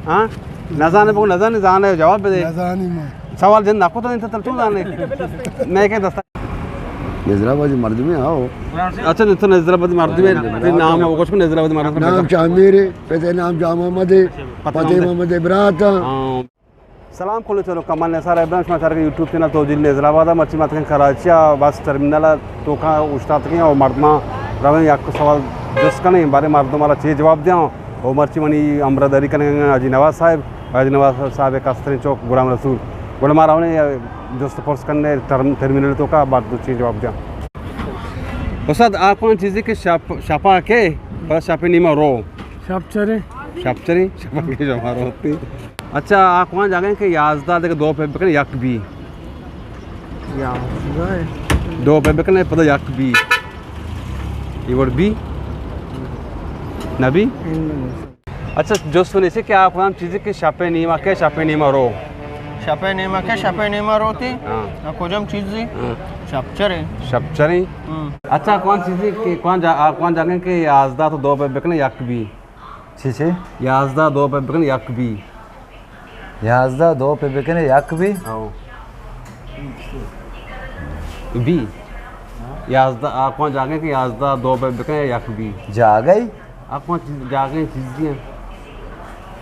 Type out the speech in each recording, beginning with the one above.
ہاں؟ نزانے بگو، نزانے، زانے جواب بدے۔ نزانی ما۔ سوال جن نکو تو انت تل تو زانے۔ میں کہ دستا۔ نظر آبادی مردمے ہاں۔ اچھا، تو نظر آبادی مردمے، تیرے نام ہے، وہ کچھ نظر آبادی مردمے۔ نام چامیرے، پتے نام جام محمد ہے، پتے پتے محمد۔ محمد برات۔ ہاں۔ سلام کلیں چاروکاں، من نثار ابراہیم، شما چارگ یوٹیوب چینل توجیل نظر آباد ءَ۔ مرچی ما اتکیں کراچی ءَ بس ٹرمینل ءِ توکا اوشتاتگیں و مردماں رویں یک سوال جست کنیں، باریں مردم مارا چے جواب دیاں۔ و مرچی منی ہمراہداری کنگا حاجی نواز صاحب، حاجی نواز صاحب ءِ کستریں چوک غلام رسول۔ گڑا ما رویں جست پرس کنیں ٹرم-، ٹرمینل توکا، مردم چے جواب دیاں۔ استاد، آ کون چیزے کہ شپ، شپا کے، پدا شپ نیما رو؟ شپ چرے۔ شپ چرے؟ شپا کے شما روتی۔ اچھا، آ کواں جاگہ کہ یازدہ دگہ دو پر بکن یک بی؟ یازدہ۔ دو پر بکن پدا یک بی۔ یہ وڑ بی؟ نہ بی؟ اچھا، جست من ایشی کہ آ کواں چیزے کہ شپ نیما کے، شپ نیما رو؟ شپ نیما کے، شپ نیما روتی؟ ہاں۔ آ کجام چیزے؟ ہاں۔ شپ چرے۔ شپ چرے؟ ہم۔ اچھا، کواں چیزے کہ کواں جا-، آ کواں جاگہ کہ یازدہ تو دو پر بکن یک بی؟ چی چی؟ یازدہ دو پر بکن یک بی۔ یازدہ دو پر بکن یک بی؟ ہاں۔ بی۔ یازدہ، آ کواں جاگہ کہ یازدہ دو پر بکن یک بی؟ جاگہ؟ آ کواں چیز، جاگہ چیزے ہیں۔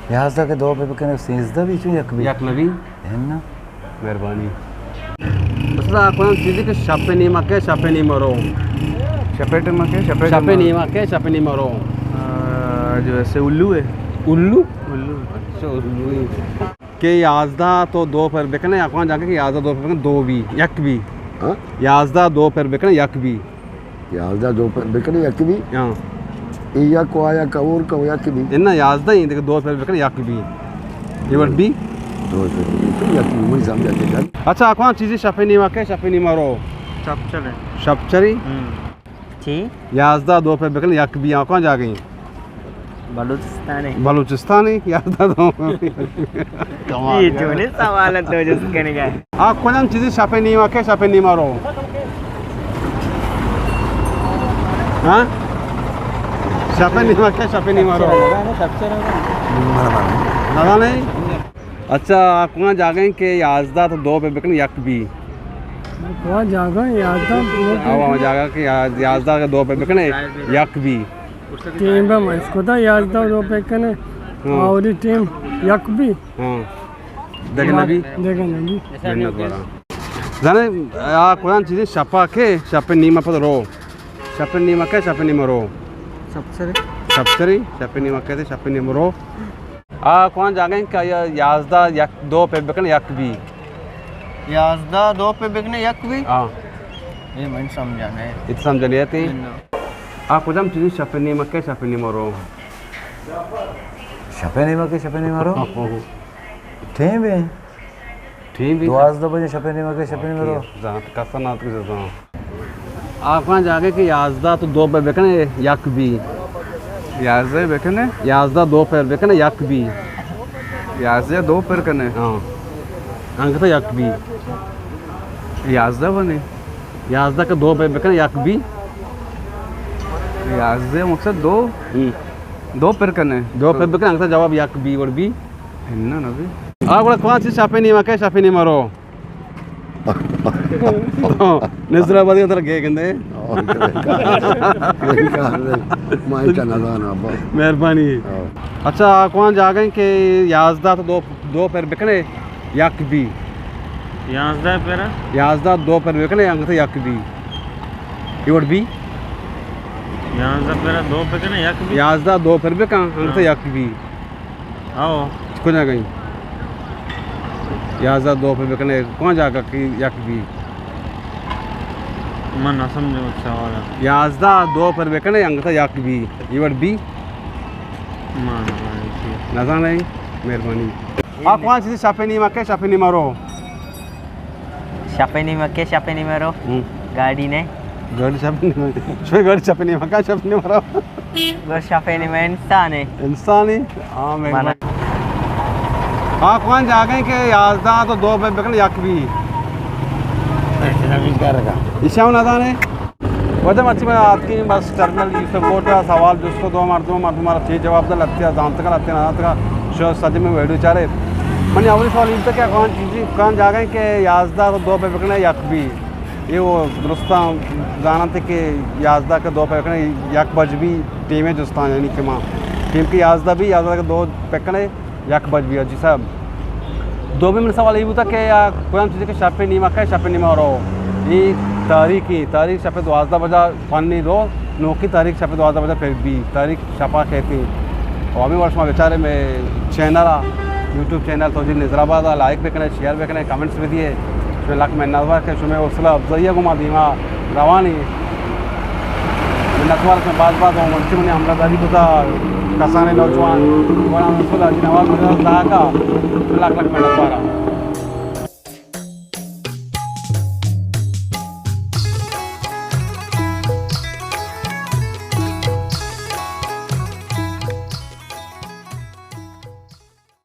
یازدہ کے دو پر بکن سیزدہ بی چون یک بی؟ یک نہ بی؟ ہے نا۔ مہربانی۔ استاد، آ کون چیزے کہ شپ نیما کے، شپ نیما رو؟ شپ نیما کے، شپ شپ نیما۔ نیما کے، شپ نیما رو؟ آ، جو ایسے الو ہے۔ الو؟ الو۔ اچھا، الو ہے۔ کہ یازدہ تو دو پر بکنے، آ کون جاگہ کہ یازدہ دو پر بکنے، دو بی، یک بی۔ ہاں؟ یازدہ دو پر بکنے، یک بی۔ یازدہ دو پر بکنے یک بی۔ ہاں۔ اے یک و آ یک اور کو یک بی۔ اناں یازدہ ایں، دگہ دو پر بکنے یک بی۔ یہ وڑ بی؟ دو پر بکنے یک بی، من سمجھا کہ جان۔ اچھا، آ کون چیزے شپ نیما کے، شپ نیما رو؟ شپ چرے۔ شپ چرے؟ ہم۔ چی؟ یازدہ دو پر بکنے یک بی، آ کون جاگہ ایں؟ بلوچستان ہے۔ بلوچستان ہے، یازدہ دو۔ یہ چونیں سوال ہے تو جست کنگا۔ آ کجام چیزے شپ نیما کے، شپ نیما رو؟ ہاں؟ شپ نیما کے، شپ نیما رو؟ نہ، نہیں۔ اچھا، آ کجام جاگہ ایں کہ یازدہ تو دو پر بکنے یک بی؟ کجام جاگہ ایں یازدہ دو پر؟ آ، ہما جاگہ کہ یاز-، یازدہ کے دو پر بکنے یک بی۔ ٹیم بہ مس کتا یازدہ دو پر بکنے۔ ہاں۔ اولی ٹیم یک بی۔ ہاں۔ دگہ نہ بی؟ دگہ نہ بی۔ منت وارا۔ زانے، آ کجام چیزے شپا کے، شپ نیما پد رو؟ شپ نیما کے، شپ نیما رو؟ شپ چرے۔ شپ چرے، شپ نیما کے، شپ نیما رو۔ آ کون جاگہ ایں کہ یا-، یازدہ یک دو پر بکنے یک بی؟ یازدہ دو پر بکنے یک بی؟ ہاں۔ یہ من سمجھا نہیں۔ ات سمجھا نہیں آتی؟ نہ۔ آ کجام چیزے شپ نیما کے، شپ نیما رو؟ شپ نیما کے، شپ نیما رو؟ ٹیم ہے۔ Team B? دوازدہ بجے شپ نیما کے، شپ نیما رو۔ زانت کسا نات کسا زانت۔ آ کجام جاگہ کہ یازدہ تو دو پر بکنے یک بی؟ یازدہ بکنے؟ یازدہ دو پر بکنے یک بی۔ یازدہ دو پر کنے؟ ہاں۔ انگتا یک بی۔ یازدہ بنے۔ یازدہ کے دو پر بکنے یک بی۔ یازدہ مقصد دو؟ ہم۔ دو پر کنے؟ دو پر بکنے، انگتا جواب یک بی وڑ بی۔ اناں نہ بی۔ آ گڑا کجام چیزے شپ نیما کے، شپ نیما رو؟ نظر آبادی ترا گئے گندے۔ ما انچا نہ زاناں ابا۔ مہربانی۔ ہاں۔ اچھا، آ کجام جاگہ ایں کہ یازدہ تو دو، دو پر بکنے یک بی؟ یازدہ پر؟ یازدہ دو پر بکنے انگت یک بی۔ یہ وڑ بی؟ یازدہ پر دو پر بکنے یک بی؟ یازدہ دو پر بکن انگت ہاں۔ یک بی۔ آؤ۔ کجا گئی؟ یازدہ دو پر بکنے، کون جاگہ کہ یک بی؟ من نہ سمجھوں سوال۔ یازدہ دو پر بکنے، انگتا یک بی۔ یہ وڑ بی؟ من نہ زاناں۔ نہ زاناں؟ مہربانی۔ آ کون چیزے شپ نیما کے، شپ نیما رو؟ شپ نیما کے، شپ نیما رو؟ ہم۔ گاڑی نے۔ گاڑی شپ نیما، شوی گاڑی شپ نیما کا، شپ نیما رو؟ گوشت شپ نیما انسان ہے۔ انسان ہے؟ ہاں، میں مانا۔ آ کون جاگہ ایں کہ یازدہ تو دو پر بکن یک بی؟ ایشاں نہ زانے؟ وجہ مرچی میں آتکیں بس ٹرمینل یوسف کوٹ ءَ سوال جست کو دو مردم، مردم مارا چے جواب دا، لہتیا زانتگا، لہتیا نہ زانتگا۔ شو سجے میں ویڈیو چارے۔ منی اولی سوال یہ تھا کہ کان چیزی، کان جاگہ کہ یازدہ تو دو پہ بکنے یک بی۔ یہ وہ درستاں زانتے کہ یازدہ کے دو پہ بکنے یک بج بی، ٹیم جستان یعنی کہ ماں ٹیم کہ یازدہ بی، یازدہ کے دو پہ بکنے یک بج بی۔ جی صاحب، دومی من سوال یہ بوتا کہ یا کدام چیزے کہ شپ نیمہ کئے، شپ نیمہ رو، یہ تاریخی، تاریخ شپ دوازدہ بجا پانی رو، نوکی تاریخ شپ دوازدہ بجا پھر بی، تاریخ شپا کہتی۔ اور ہمیں وڑ شما بیچارے میں چینل آ، یوٹیوب چینل توجیل نظر آباد آ، لائک بکنے، شیئر بکنے، کمنٹس بھی دیے۔ شما لک منتوار کہ شما حوصلہ افزائی گو ما دیما روانی۔ منتوار شما باز باز، اور منچی منی ہمراہ داری کتا کسانے نوجوان، غلام رسول حاجی نواز مدرسہ دہاکا، لک لک منتوار۔